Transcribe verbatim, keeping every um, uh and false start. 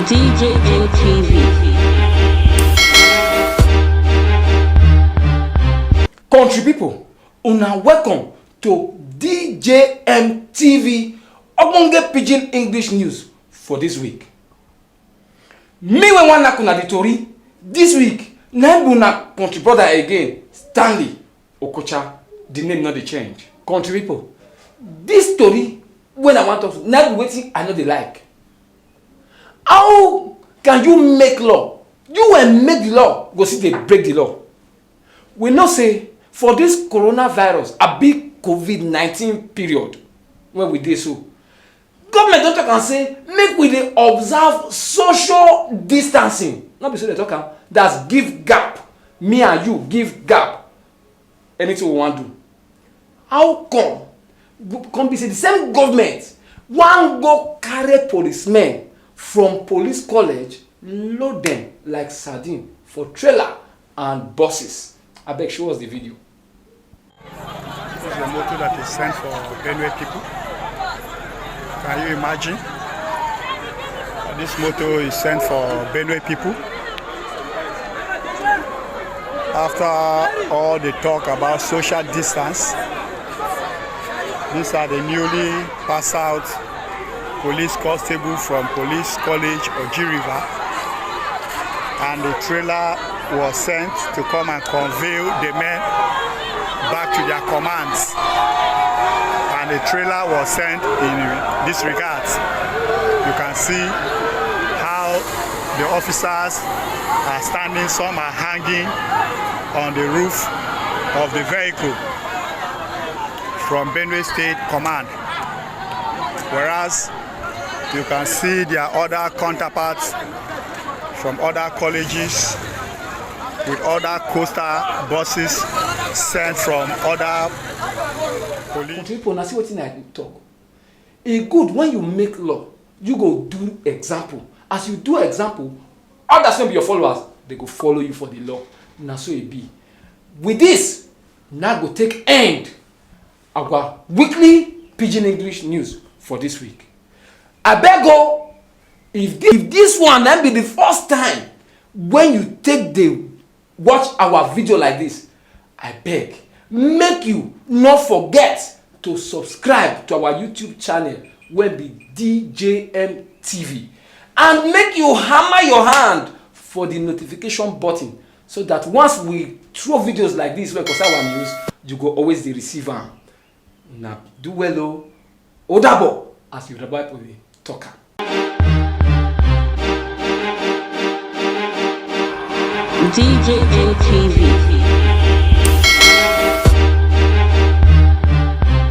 D J N T V. Country people, una welcome to D J M T V, ogbonge pidgin English news for this week. Me wey wan knack una the tori this week na im be una country brother again, Stanley Okocha. The name no dey change. Country people, this tori wey I wan talk na be wetin I no dey like. How can you make law? You wey make the law go still dey break the law. We know say for this coronavirus abi covid nineteen period wey we dey so, government don talk am say make we dey observe social distancing. No be so dem talk am? That's give gap. Me and you give gap. Anything we wan do. How come go- come be say the same government wan go carry policemen from police college, load dem like sardine for trailer and buses? Abeg, show us the video. This is a motor that is sent for Benue people. Can you imagine? This motor is sent for Benue people. After all the talk about social distance, these are the newly passed out police constable from Police College Oji River, and the trailer was sent to come and convey the men back to their commands. And the trailer was sent in this regard. You can see how the officers are standing, some are hanging on the roof of the vehicle from Benue State Command. Whereas you can see their other counterparts from other colleges with other coastal buses sent from other police. Country people, na see wetin I dey talk. E good when you make law, you go do example. As you do example, others wey be your followers, they go follow you for the law. Na so e be. With this, na go take end our weekly pidgin English news for this week. Abeg o, if thi- if this one na be the first time when you take dey watch our video like this, I beg, make you no forget to subscribe to our YouTube channel wey be D J M T V, and make you hammer your hand for the notification button, so that once we throw videos like this wey concern our news, you go always dey receive am. Na do well o. Odabo, as Yoruba people dey talk am. D J N T V.